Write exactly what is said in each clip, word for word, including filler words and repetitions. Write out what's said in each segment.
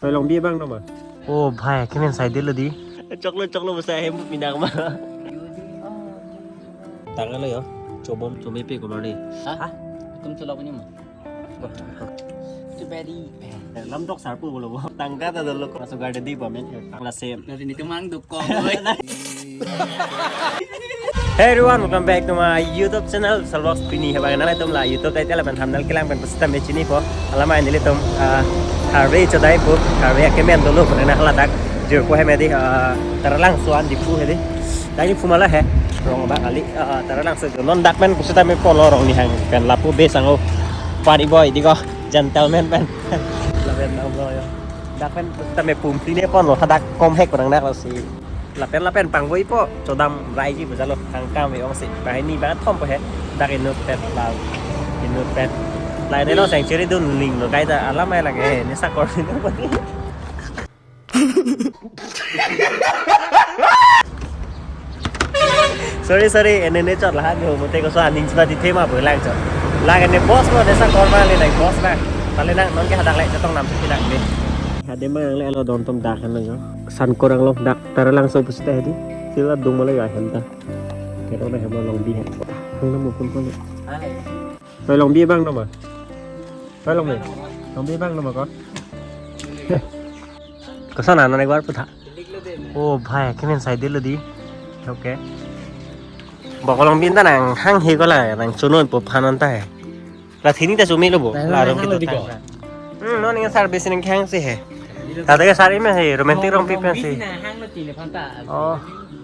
Oi, Longbi abang no ma? Oh, bhai, kemen sai dilo di. Choklo, choklo, basa hem pinak ma. Tanglo yo. Chobom, chome pe komar ni. Ha? Tum cholo ko ni ma. Too bad. Lamdok sarpo bolo bo. Tangka ta dolo ko. Masuk garden di bo men. Tangla sem. Nanti ni kemang dukong. Hey everyone, welcome back to my YouTube channel, Salvok Pini. Heba nang tum la YouTube title lapen thumbnail kelang pen pusitame chinipo. Alamai nelitum, ah, tharve chodaipo, tharve kemen dolo pu nang haladak. Jirpo hem di, ah, Taralangso an Diphu hedi. Dak Diphu ma la he. Rong bak kali, ah, Taralangso. Non dak pen pusitame ponlo rong ni hang pen lapu be sango. Pani boy di ko, gentleman pen. Lapen nang lo yo. Dak pen pusitame pum pline ponlo, hadak komhek pu nang dak lo si. Lapen lapen pangvoipo, chodam raiji bajalo, hangkam ve ong si. Bahini bang thompo he. Dak inutpet la. Inutpet. Lainelo sanctuary dun ling lo kaita alamai lake he. Ne sakor ni pati. Sorry, sorry, ene ne chot lahan yo, mote koso aning chot di thema bolang chot. Lake ne boss lo, ne sakor ma le nang boss na. Pale nang non ke hadak le chetong nam si nang ni. Hade ma nang le alo don tum dak han lo yo. San korang lo dak Taralangso pusita hedi. Sila dung ma le ya hem ta. Kero na hem lo Longbi he. Hang na mo phone ko le. Oi, Longbi abang no ma? Oi, Longbi. Longbi abang no ma ko? Koson ano ne gwar putha. Oh, bhai, kemen sai dilo di. Okay. Bok Longbi ta nang hanghe ko la, nang chonopo phan anta he. La thini ta chome lo bo. Nang la rong hang lo kita di ko. Tang. Hmm, non ning service ning hang si he. Tata ke sari me he, romantic rong pipen si. Longbi na hang lo tine phan ta. Oh.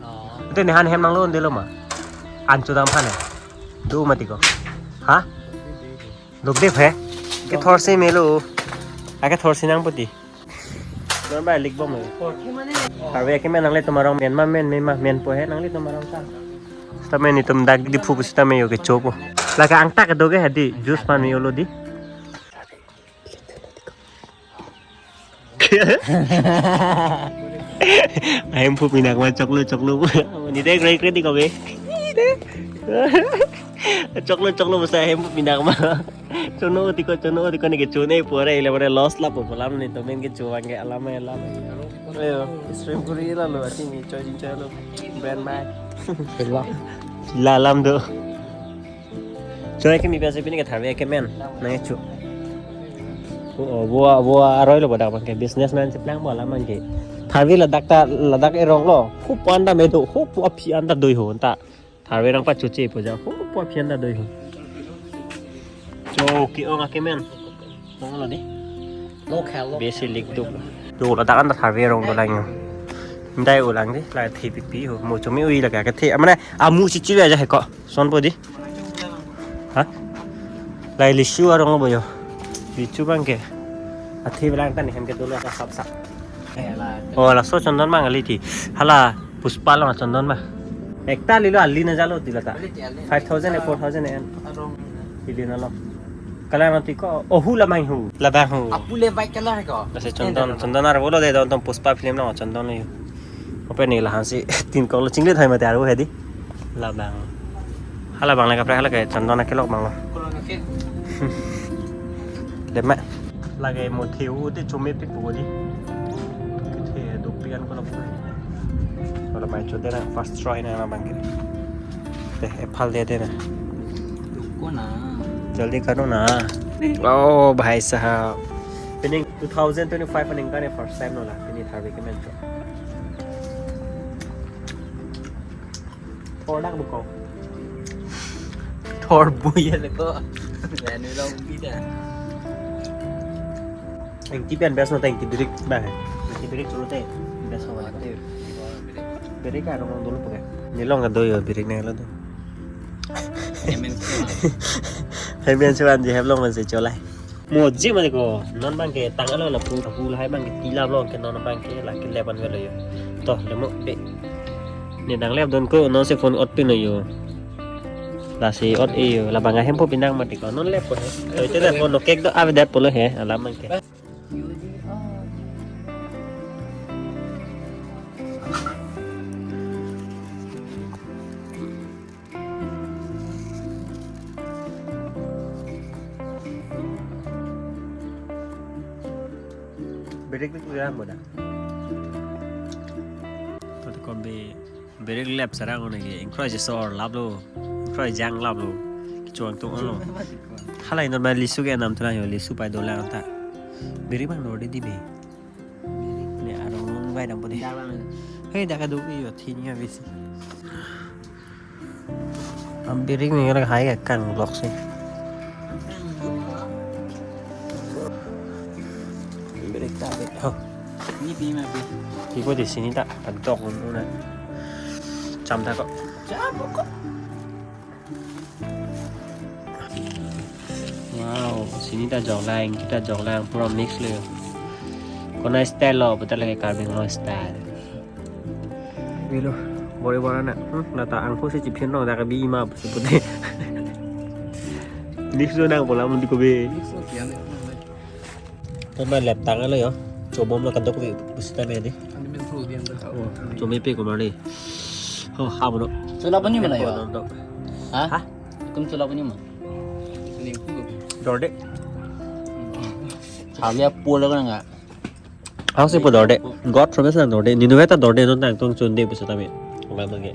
Oh. Ito ni han hem nang lo dilo ma. An chodam phan he. Do mati ko. Ha? Duk dip he. Kethor si melo. Ake thor si nang puti. Non ba lik bom he. Harve kemen nanglitum arong men ma men me ma menpo he nanglitum arong ta. Sitame netum dak Diphu pusitame yo kechopo. Lake angtak kedo ke hedi juice pan me yo lo di. Ahemphu pinak ma choklo choklo. Ni dek rai kre di ko be. Choklo choklo basa ahemphu pinak ma. Chono ti ko, chono ti ko, ne ke chone pore ile pore loss lapo pu alam netum men ke chuang ke alam alam. Ayo, stream kuri la lo ati ni choi jin choi lo. Brand Mac. La. La alam do. Choi ke mi pasi pini ke tharve kemen nang chu. Oh, bo bo aroi lo bodak bang ke businessman cheplang bo alam bang ke. Tharve ladak ta ladak erong lo. Hupu anta me do, hupu aphi anta doi ho anta. Tharve nang pachoche po ja, hupu aphi anta doi ho. Cho ke ong akemen. Ong lo ni. Lo khel lo. Besi lik duk. Do ladak anta tharve rong dolang yo. Ndai ulang di, la the pipi ho. Mo chome ui laga ke the. Amane amu si chiwe ja he ko. Son po di. Ha? Lai lisu arong bo yo. Lisu bang ke. Athe belang kan hem ke dolo ka sap sap. Oh, laso chondon bang ali ti. Hala Puspa lo chondon ba. Ekta lilo ali na jalo ti lata. Five thousand e four thousand e. Arong. Ili na lo. Kala na ti ko. Oh, hu la mai hu. La bang hu. Apu le white color ko. Lasi chondon, chondon ar bolo de don tum Puspa film lo chondon lo. Open ni lahan si tin kong lo chinglet hai mate arvo hedi. Labang. Hala bang le kaprek hala ke chondon akelok bang lo. Kolon akel. Dema. Lake mo the u te chome pi pu di. The duk pian ko lo pu. Kalau main chode na first try na na bang ke. Te ephal de de na. Duk ko na. Jaldi karo na. Oh, bhai sahab. Pini two thousand twenty-five aningkan first time lo la. Pini tharve kemen. Thor dak buko. Thor buya le ko. Lenu long bida. Engti pen best no ta engti birik ba. Engti birik cholo te best no ba. Birik arong dolo puke. Ni long ka do yo birik nang lo do. Hemen chuan. Hemen chuan je hem long man se cholai. Mo ji ma ko non bang ke tang alo lapu lapu lahai bang ke tila long ke non bang ke la ke leban velo yo. To le mo de. Ne dang lep don ko non se phone ot pin yo. Lasi ot e yo la bang hemphu pinang mati ko non lep ko he. To ite le phone no kek do ave dat polo he alam bang ke. Brake le kuya mo da. Tadi kombe brake lap sarang one ke, ingkroi je sor laplo, ingkroi jang laplo, kechuang tung olo. Halai normal lisu ke nam thura yo, lisu pai dolang ta. Brake bang dorde di be. Ne arong long vai dam pode. Hei, dak kaduk iyo, thini habis. Am brake ni kala hai ka kang block si. Brake ta be. Oh. Ni pi ma pi. Tipo di sini ta, padok un una. Cham ta ko. Cham ko. Wow, sini ta joklang, kita joklang, pura mix le. Konat style lo, betul lagi Karbi Anglong style. Bilo, bore bore na. Hmm, nata angko si chiphin rong, dak bi ma, pusi pute. Mix lo nang pola mun di ko be. Mix lo kian ya. Tama lap tang lo yo. Chobom lo kadok be, pusi tame di. Ani men throw diyan da. Oh, chome pe ko mari. Oh, ha bono. Chula pani mana yo? Dok, dok. Ha? Ha? Tum chula pani mana? Dorde. Habia pula ka nga. Hau si po dorde. God promise na dorde. Ninu beta dorde non tang tung chunde pusi tame. Ola mangge.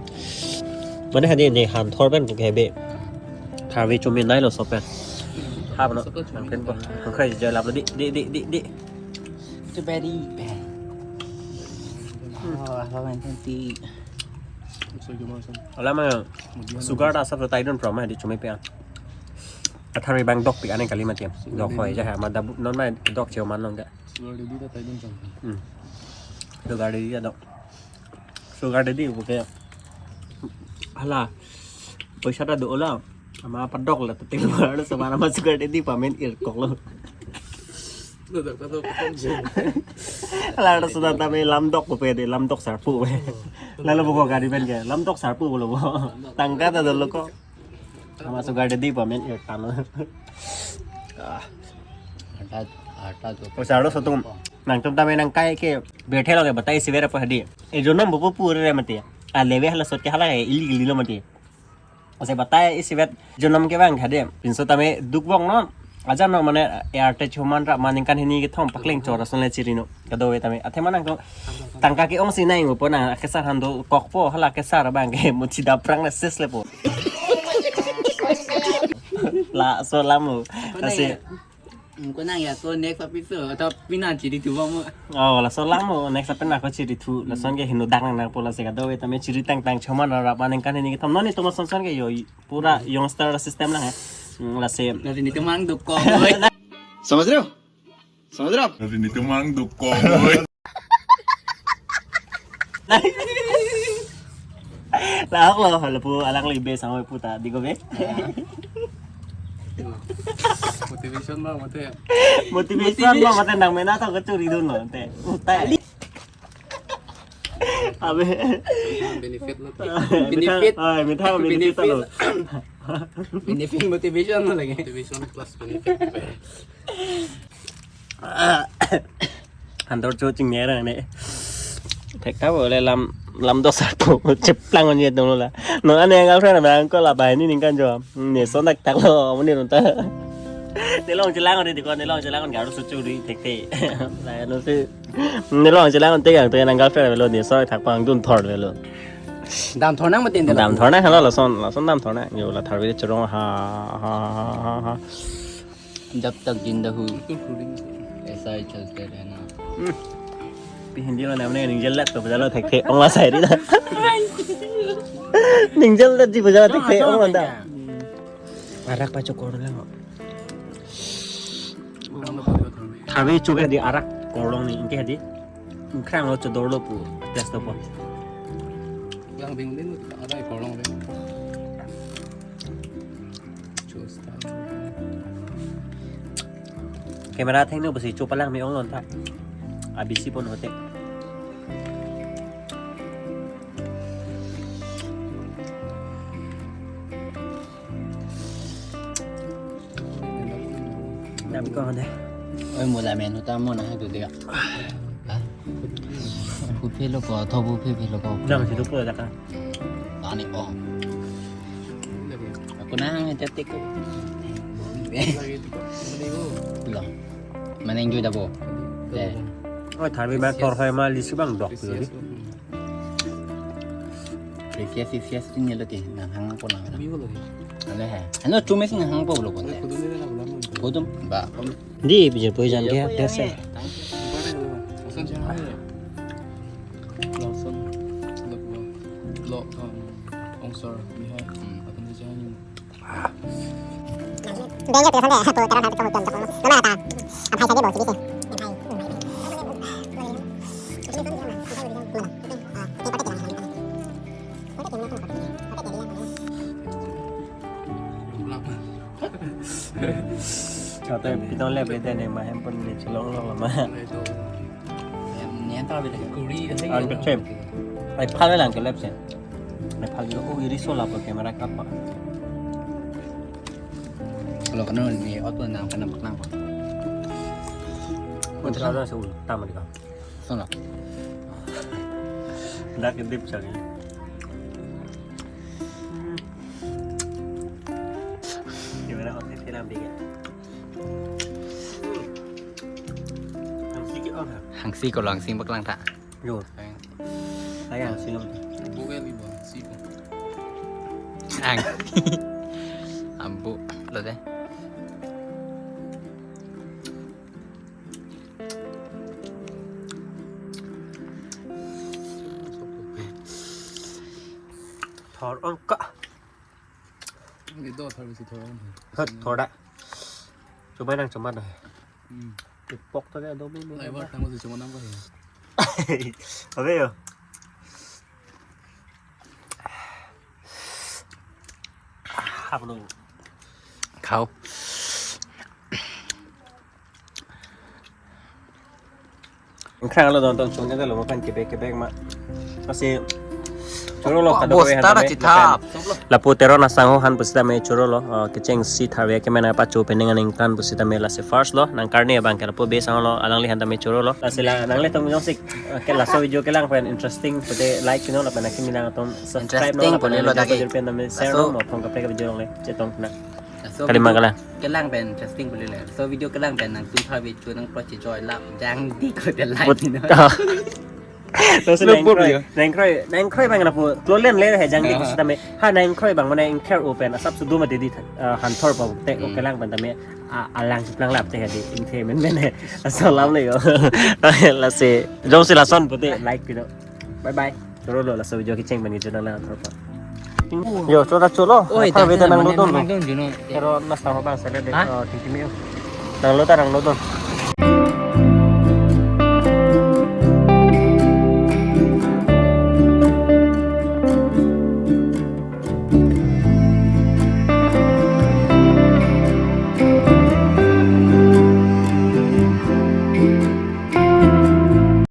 Mane hadi ne han thor pen puke be. Kharve chumi nai lo sopen. Ha bono. Nang pen po. Hangkai jai lap lo di, di, di, di, di. Strawberry pen. Oh, apa main nanti? Ola mang sugar ta asap tai don from hadi chumi pe. Athari bang dok pi ane kali mati. Dok hoi ja ha, ma dabu non ma dok cheu man long ja. Sugar daddy ta tai don chang. Hmm. Sugar daddy ta dok. Sugar daddy puke. Hala. Poisa ta do ola. Ama padok la, teting bar, sama ama sugar daddy pamen ir kok lo. Lo dok ta dok. Hala, sudah tame lam dok ko pe de, lam dok sarpo pe. Lalu buko gari pen ke, lam dok sarpo lo bo. Tangka ta dolo ko. Ama sugar daddy pamen ir tano. Ah. Ata, ata tu. Poisa ro sotum. Nangtum tame nangkai ke, bethe lo ke batai si vera pa hadi. E jonam bupu pure re mati. A leve hala sot ke hala ke ili ili lo mati. Ase batai isivet jonam ke bang hadi. Pinso tame duk bong no. Aja no mane arte chuman ra maningkan hini kethom pakling chor ason le chiri no. Kado ve tame. Athe manang ko tangka ke-ong si nai mo po na kesar hando kok po hala kesar bang ke muchi daprang le ses le po. Laso lam mo. Ase. Ko nang ya so next episode atau pina chiri tu mo. Oh, laso lam mo next episode na ko chiri tu. Lason ke hino dang nang po lasi kado ve tame chiri tang tang choman ra maningkan hini kethom. Noni tuma son son ke yo pura youngster system lang ya. Hmm, lasi. Lasi nitum mang duk ko. समझ रहे हो? समझ रहे हो आप? Lasi nitum mang duk ko. Lahok lo, halapu alang lo ibe sang oi puta, di ko be. Motivation ba mate. Motivation ba mate nang mena to kachuri dun lo te. Utai. Abe. Benefit lo. Benefit. Ah, mitha benefit lo. Benefit motivation lo lagi. Motivation plus benefit. Antor cho ching nera ne. Thek ta bole lam lam dosar po cheplang onye dong la. No ane girlfriend ba angko la bai ni ningkan jo. Ne son tak tak lo muni ronta. Ne long chelang ri dikon ne long chelang garu suchu ri thek te. La no se. Ne long chelang te yang te nang girlfriend lo ne so thak pang dun thor lo. Dam thor nang matin de. Dam thor nang hala lason lason dam thor nang yo la thar ve chorong ha ha ha ha. जब तक जिंदा हूँ, ऐसा ही चलते रहना। Hmm. Pi Hindi lo namanya ningjel lat to bajalo thek thek ong la sai ri da. Ningjel lat ji bajalo thek thek ong la da. Arak pa chokor lang. Thabi chok di arak korlong ni ingke di. Ingkrang lo chodor lo pu. Test lo po. Yang ding ding ada korlong deh. Camera thengno pusi cho palang me-ong lon ta. Abisi pon hote. Dam ko hote. Oi, mo lamen ta mo na ha tu dia. Ha? Phu phe lo ko, tho phu phe phe lo ko. Dam si tu po da ka. Tani po. Ako na ang tetik ko. Lo. Maneng jo dabo. Eh. Oi, tharve ma thor hoi ma lisi bang dok lo di. Precious, precious ini lo ti, nang hang po nang. Kami ko lo di. Ano hai? Ano cuma sih nang hang po lo ko. Kudu ni na bulan mo. Kudu ba. Di bijir poi jan dia biasa. Bukan ni lo. Asan siya hai. Lawson, lo, lo, um, ongsor, ni hai. Hmm. Atun siya hai. Benjo pio sande, po tera hal pito mupion jok. Nama ta? Aphai sande bo sigi si. Kata pitong lep bete ne ma handphone ne chelong long lama. Nian ta bete kuri. Ang kecem. Ai phal lang ke lep se. Ai phal yo, oh, iri sola po camera kapa. Kalau kena ni auto nang kena nang. Kau tahu dah sebut taman kau. Sana. Dah kedip cari. Gimana outfit film dikit? Ang sikit oh. Hangsi ko lang sing baklang ta. Yo. Sayang sih. Bukan ni bang, si bang. Ang. Ambu lo deh. Thor on ka. Ini do thar bisi thor on. Hot thor da. Coba nang coba dah. Hmm. Ipok to kaya domi ni. Lai bar tang bisi cuma nang ko ya. Abe yo. Hap lo. Khao. Ingkrang lo don ton chungne lo makan kebek kebek ma. Asi choro lo kado bosta kebek na han chithap. Lapu Teron asangho han pusitame choro lo, uh, kecheng si tharve kemena pacho pening aning kan pusitame lasi first lo nang karni abang ke lapu be sang lo alangli han tame choro lo. Lasi la nanglitum jongsi, uh, ke laso video kelang pen interesting pute like, you know, lapen akimi nang atum subscribe interesting no lapen pulilo video dake. Pen tame share laso no mo thong kape ke video longle chetong na. Laso kali video mangala. Kelang pen interesting pulilo. So video kelang pen nangtum tharve chu nang pro che joy lap jangdi ko te like, you know. Terus lupur nang kroi, nang kroi, nang kroi bang lapu klolen le he jangdi ko sitame. Ha nang kroi bang mana ingker open asap sudu ma dedi, uh, han thor pa te o kelang pen tame, ah, alang chiplang lap te hadi ingke men men he. Asal lam le yo. Lasi jongsi lason pute like, you know. Bye bye. Choro lo laso video kecheng pen kejut nang lang thor pa. Yo, choro choro. Oi, tharve ta nang lo don lo. Nang don, you know. Pero mas tang bang sele de. Ha? Oh, tingki mi yo. Nang lo ta nang lo don.